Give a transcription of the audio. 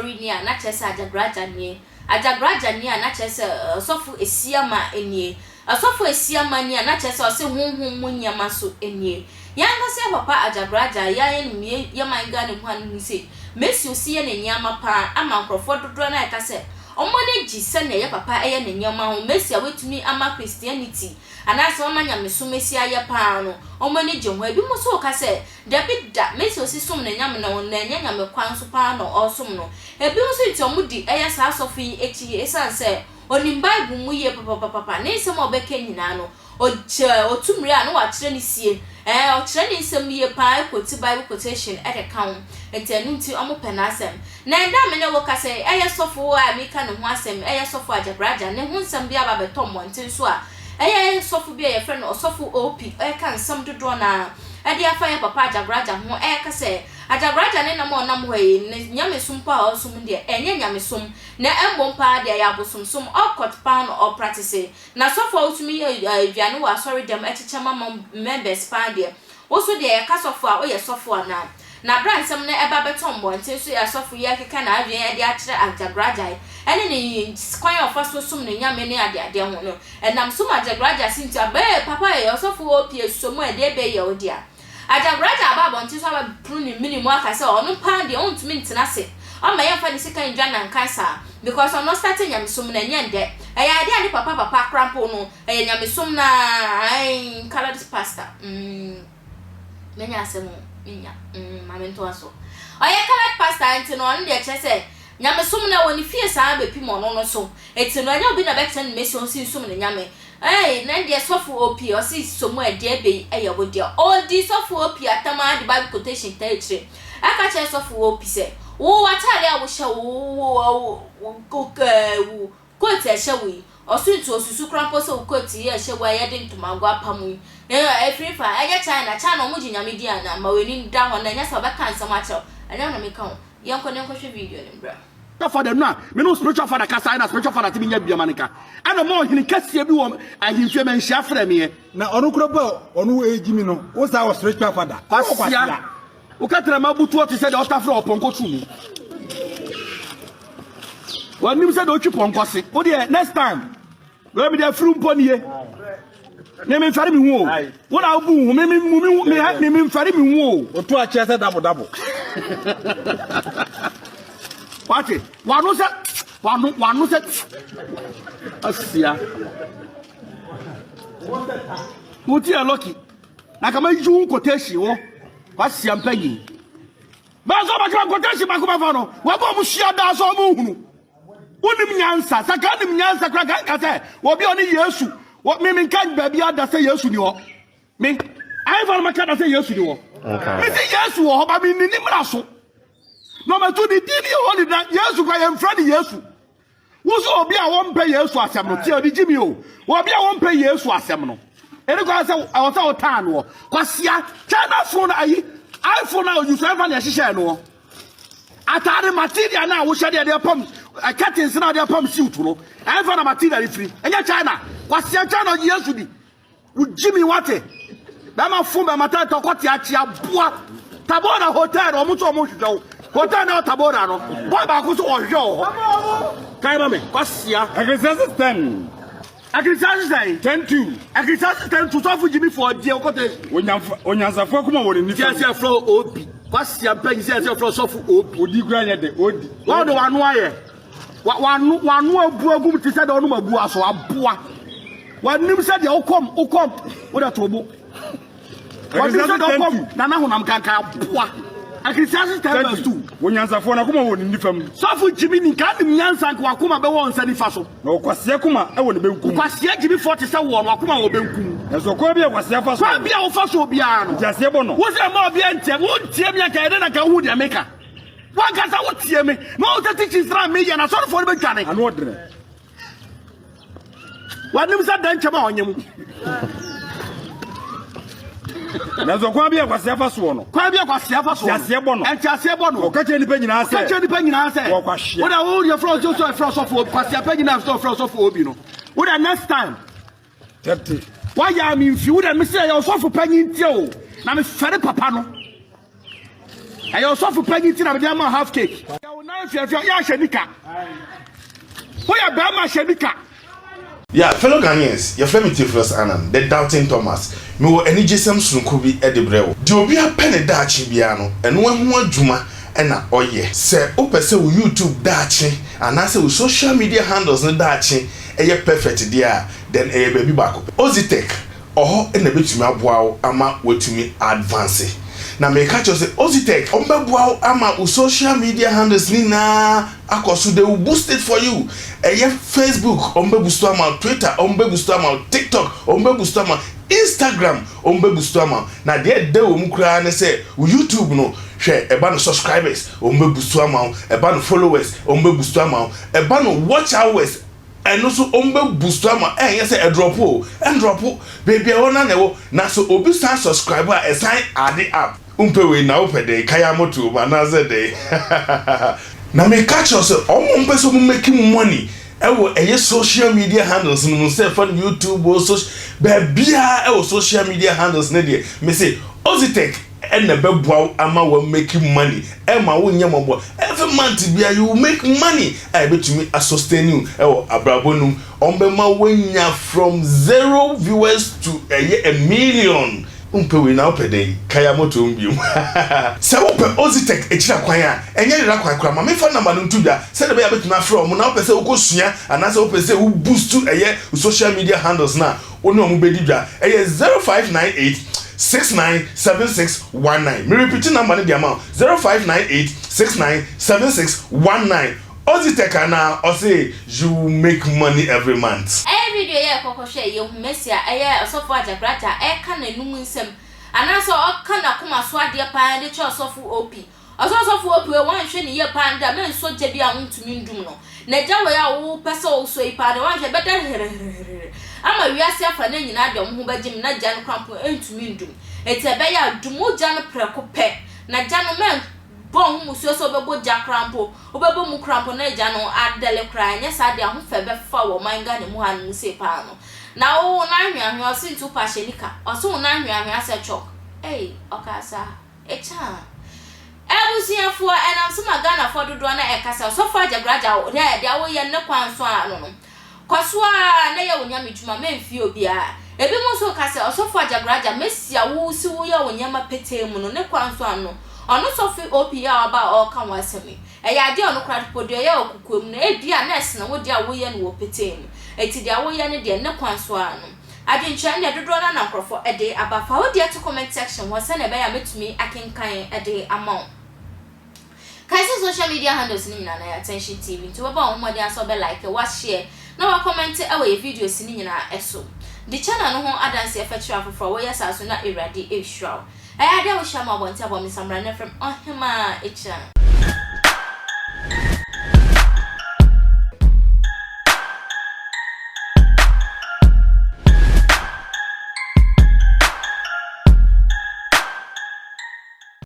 Asɔre nie a, na kyerɛ sɛ Ajagraja nie. Ajagraja nie a, na kyerɛ sɛ Ɔsɔfo Asiamah nie. Ɔsɔfo Asiamah nie a, na kyerɛ sɛ ɔse honhom mu nneɛma nso nie. Yɛn ankasa yɛ papa Ajagraja a, yɛn yɛnim yɛ yɛ man Ghana mu ha no hu sɛ Mercy Osi yɛ ne nneɛma paa ama nkorɔfoɔ dodoɔ no ara ɛka sɛ wɔn ani gye sɛdeɛ yɛ papa yɛ ne nneɛma ho. Mercy a watumi ama Christianity anaasɛ wama nyamesom asi ayɛ paa no, wɔn ani gye ho. Ebinom nso reka sɛ, Dabi da, Mesi osi som ne nyame no, na ɛnyɛ nyame kwan so paa na ɔresom no. Ebinom nso nti wɔdi ɛyɛ saa sɔfo yi akyi esiane sɛ onim Bible mu yie papapapapa, ne nsɛm a ɔbɛka nyinaa no, ɔkyɛ, ɔtu mmire a na wakyerɛ ne sie. Ɛɛ, ɔkyerɛ ne nsɛm yie paa, ɛkɔti Bible quotation de ka ho. Nti ɛno nti wɔpɛ n'asɛm. Na ɛnnɛ a me ne wo kasa yi, ɛyɛ sɔfo a mereka ne ho asɛm, ɛyɛ sɔfo Agyabragya, ne ho nsɛm bi aba abɛtɔ mmɔnten so a, ɛyɛ sɔfo bi a yɛfrɛ no Ɔsɔfo OP reka nsɛm dodoɔ no ara de afa yɛn papa Agyabragya ho, ɛreka sɛ, Agyabragya ne nam a ɔnam hɔ yi, ne nyamesom mpo a ɔresom deɛ, ɛnyɛ nyamesom, na mmom paa deɛ ɛyɛ abosomsom, ɔkɔt paa na ɔpratese. Na sɔfo a wotumi yɛ aduane wɔ asɔredɛm kyekyɛ ma members paa deɛ, Wo nso deɛ yɛka sɔfo a, woyɛ sɔfo anaa? Na berɛ a nsɛm no ɛba bɛtɔ mmɔnten so yɛ sɔfo yi akeka n'adwene de akyerɛ Agyagoraagyae ɛne ne kwan a ɔfa so som ne Nyame ne adeadeɛ ho no, ɛnam so ma Agyagoraagya se nti aba ee papa ee ɔsɔfo oo pie sɔ mu ɛdeɛ bɛyi yɛ wo dea. Agyagoraagya aba abɔnten so abɛpono ne mene mu aka sɛ ɔno paa deɛ ɔntumi ntena ase ɔmma yɛmfa ne sika ndwa nankan saa because ɔno ɔstate nyamesom no ɛnyɛ ndɛ ɛyɛ adeɛ a ne papa papa koraa mpo no Ɛyɛ nyamesom no ara ae coloured pastor mm menya asɛm o menya mm ma mentoa so ɔyɛ coloured pastor nti no ɔno deɛ kyerɛ sɛ nyamesom no ɛwɔ ne fie saa bɛpim ɔno no so nti no ɛnyɛ obi na bɛkyerɛ no mesi ɔnsi nsom ne nyame ɛɛ na deɛ sɔfo opi ɔsi som ɛdeɛ bɛyi ɛyɛ wo deɛ ɔdi sɔfo opi atam ara de bible quotation taa akyire ɛka kyerɛ sɔfo opi sɛ wo w'ataade a wohyɛ wo wo wo wo Coat a ɛhyɛ wo yi, ɔso nti osusu koraa mpo sɛ wo coat yi a ɛhyɛ wo a yɛde ntomago apam yi, ɛfiri fa? Ɛnyɛ China, China wɔn gye Nyame di anaa? Ma w'ani nda hɔ na ɛnyɛ sɛ ɔbɛka nsɛm akyerɛ wo, ɛnyɛ wo na meka o. Yɛnkɔ na yɛnkɔhwɛ video no mbra. Father no a me ne wo spiritual father kasae na spiritual father te me nya bia ma ne ka ɛna ma ɔhene kɛseɛ bi wɔ ahemfie ma nhyia frɛ meɛ. Na ɔno kora ba ɔno ɛgyimi no wo saa wɔ spiritual father. Kwasia. Wo kɛtrɛma butu hɔ te sɛ deɛ ɔtafere ɔpɔnkɔ tu mu. W'anim sɛ deɛ ɔtwi pɔnkɔ se. Wo deɛ next time. Wei mi deɛ firi mpo nie. Me me nfɛre mi ho o. Wo na wobu ho me me mu me me me me nfɛre mi ho o. Woto akyerɛ sɛ dabo dabo. Wate wano sɛ wano wano sɛ asia. Wotie lucky. Na kama yi wo quotation wo kwasia mpanyin. Bɛn sɛ ɔbɛka quotation baako bɛfa no wɔbɔ ɔmo hyia daa sɛ ɔmo nhunu. Wonim nyansa sɛ ka nim nyansa kora ka nka sɛ obi a ɔne Yesu wɔ me menka baabi ada sɛ Yesu ni hɔ. Me ayɛfa no mɛka da sɛ Yesu ni hɔ. Me sɛ Yesu wɔ hɔ ba me nni ne mmara so. Na ɔbɛto ne din yɛ hɔ ne da Yesu kora yɛmfrɛ ne Yesu. Wo so obi a wɔmpɛ Yesu asɛm no, tie ɔde gyimi o. Obi a wɔmpɛ Yesu asɛm no, ɛne kwan sɛ ɛwɔ sɛ wotaa noɔ. Kwasia, China phone ayi, iPhone a oyi so ɛmfa na ɛhyehyɛɛ noɔ. Ataade material no a wohyɛ deɛ de apam curtains no a de apam suit no, ɛmfa na material firi. Ɛnyɛ China. Kwasia China ɔgye Yesu di. Wo gyimi wate. Bɛma fo bɛma tɛtɛ kɔ te akyi aboa. Tabora hotel ɔmo nso ɔmo hwehwɛ wo. Hotel na Tabora no. Boy baako nso ɔhwehwɛ wɔ hɔ. Kan ma me. Kwasia. Ecclesiastes 10. Ecclesiastes sɛn? 10 2. Ecclesiastes 10 2 sɔfo gyimi fo ɔdeɛ ɔkɔtɛ. Onyansafo akoma wɔ ne nifa mu. Sɛ ɛfrɛ obi. Kwasia mpanyin sɛ ɛsɛ ɛfrɛ sɔfo obi. Odi kura nyɛ de odi. Wɔn de wano ayɛ. Wano wano abu agum te sɛ deɛ ɔnom abu aso aboa. W'anim sɛ deɛ wokɔm wokɔm wode to bo. W'anim sɛ deɛ wokɔm nana honam kankan aboa. Ecclesiastes 10 verse 2. Onyansafoɔ n'akoma wɔ ne nifa mu. Sɔfo gyimi ni nka nim nyansa nka w'akoma bɛwɔ nsa nifa so. Na ɔkwasea koma wɔ ne benkum. Kwasea gyimifoɔ te sɛ woɔ no w'akoma wɔ benkum. Nanso ɔkwan bi a kwasea fa so. Kwan bi a wofa so biara no. Nteaseɛ bɔ no. Wo sɛ mma obiara ntie wontie me anka ɛdɛn na nka wohu deɛ meka. Wankasa wotie me na wohu sɛ teachings no a meyɛ no asɔrefoɔ no bɛdwane. Ano ɔdene. Wanim sɛ dɛnkyɛm a ɔnyɛ mu. Nanso kwan bi a kwasea fa soɔ no. Kwan bi a kwasea fa soɔ no. Nteaseɛ bɔ no. Nteaseɛ bɔ no. Ɔka kyerɛ nnipa nyinaa sɛ. Ɔka kyerɛ nnipa nyinaa sɛ. Wɔkwahyeɛ. Woda wo yɛ frɛ ɔsɛ sɛ frɛ ɔsɔfo kwasea pɛ nyinaa sɛ ɔfrɛ ɔsɔfo obi no. Woda next time. 30. Wayɛ a memfi woda mesɛ yɛ ɔsɔfo panyin tie o na mefɛre papa no. Ɛyɛ ɔsɔfo panyin ti na mede ama half cake. Yɛ wo nan fiafia yɛ ahyɛ nika. Woyɛ bɛrima hyɛ nika. Yeah, fellow Ghanaians, yɛfrɛ me Theophilus Annan, the Doubting Thomas. Mewɔ anigyesɛm sononko bi de brɛ wo. Deɛ obiara pɛ ne daakye biara no, ɛno ho adwuma na ɔyɛ. Sɛ wopɛ sɛ wo YouTube daakye anaasɛ wo social media handles no daakye yɛ perfect deɛ a, then ɛyɛ baabi baako pɛ. Ozitech Ɔhɔ na ɛbɛtumi aboa wo ama woatumi advance. Na meka kyerɛ wo sɛ Ozitech, wɔbɛboa wo ama wo social media handles no nyinaa akɔ so, they will boost it for you. Ɛyɛ Facebook, wɔbɛboost ama wo, Twitter, wɔbɛboost ama wo, TikTok, wɔbɛboost ama wo, Instagram, wɔbɛboost ama wo. Na deɛ ɛdɛ wɔ mu koraa ne sɛ, wo YouTube no, hwɛ, ɛba no subscribers, wɔbɛboost ama wo, ɛba no followers, wɔbɛboost ama wo, ɛba no watch hours, Ɛno nso ɔmo bɛ boost ama ɛnyɛ sɛ ɛdrɔpo o, ɛndrɔpo, baabi a ɛwɔ no ara na ɛwɔ, na sɛ obi san subscribe a ɛsan add up. Wompɛ wei na wopɛ dɛn, kaya moto mu anaasɛ dɛn? Na meka kyerɛ wo sɛ ɔmo a ɔmo pɛ sɛ ɔmo make money ɛwɔ ɛyɛ social media handles no mu sɛ ɛfa no YouTube o, soc baabiara ɛwɔ social media handles no deɛ mese Ozitech ɛna ɛbɛboa wo ama wa make money ɛma wo nyɛ mmɔbɔ every month bia you will make money a ɛbɛtumi a sustain you ɛwɔ abrabɔ no mu wɔn bɛma wanya from zero viewers to ɛyɛ a million wompɛ wei na wopɛ dɛn kaya moto mu biom sɛ wopɛ Ozitech akyira kwan a ɛnyɛ yera kwan koraa ma memfa number no nto dwa sɛdeɛ ɛbɛyɛ a wobɛtumi afrɛ wɔn na wopɛ sɛ wokɔ sua anaasɛ wopɛ sɛ wo boost ɛyɛ social media handles no a Wo ne wɔn bɛdi dwa. Ɛyɛ 0598 69 76 19. Me repeat number no de ama wo, 0598 69 76 19. Ozitech anaa? Ɔse you will make money every month. Ɛyɛ video yi a yɛkɔkɔhwɛɛ yɛhu Mercy a ɛyɛ Ɔsɔfo Agyabrata ɛreka n'anum nsɛm anaasɛ ɔka n'akoma so adeɛ paa de kyerɛ Ɔsɔfo OP. Ɔsɛ ɔsɔfo opue wanhwɛ ne yie paa ndɛ a mensɔ gya bi a wontumi ndum no na gya wei a wopɛ sɛ wosɔ yi paa deɛ wanhwɛ ɛbɛda herherherher ama wiase afa no nyinaa de ɔmo ho bɛgye mu na gya no koraa mpo ɛntumi ndum enti ɛbɛyɛ a dum wo gya no prɛko pɛ na gya no mɛn bɔ ho musuo sɛ wobɛbɔ gya koraa mpo wobɛbɔ mu koraa mpo na gya no adɛle koraa ɛnyɛ saa deɛ ahofɛ bɛfa wɔ ɔman Ghana mu ha nom sei paa no na wo nan hweahwea ɔse nti wopɛ ahyɛ nika ɔse wo nan hweahwea sɛ chalk ei ɔkaa saa. Ekyaa. Abusuafoɔ, ɛnam so ma Ghanafoɔ dodoɔ no ɛka sɛ Ɔsɔfo Agyagoraagya wo deɛ deɛ woyɛ no ne kwan so ara no no, kɔ so ara na yɛ wo Nyame dwuma mɛmfie obiara. Ebinom nso reka sɛ Ɔsɔfo Agyagoraagya Mesia wo si woyɛ wo nneɛma petee mu no ne kwan so ano no, ɔno Sɔfo OP yi a waba a ɔreka ho asɛm yi, ɛyɛ adeɛ a ɔno koraa mpo deɛ ɔyɛ wɔ kokoam no ebia na ɛsene wo deɛ a woyɛ no wɔ petee mu. Enti deɛ woyɛ no deɛ ne kwan so ara no. Adwenkyerɛ no deɛ dodoɔ no ara na nkorɔfoɔ de aba. Fa wo deɛ to comment section hɔ sɛdeɛ ɛbɛyɛ a mɛtumi akenkan de ama wo. Kae sɛ social media handles no nyinaa no yɛ Attention TV nti wobɛbɔ wo ho mmɔden ara sɛ wobɛ like, wa share na wa comment wɔ yɛ videos no nyinaa so. Di channel no ho adanseɛ fa kyerɛ afoforɔ, woyɛ saa nso na Awurade rehyira wo. Ɛyɛ adeɛ a wohyia me wɔ abɔnten abɔ me nsa mmra na frɛ me Ɔhemaa Akyira.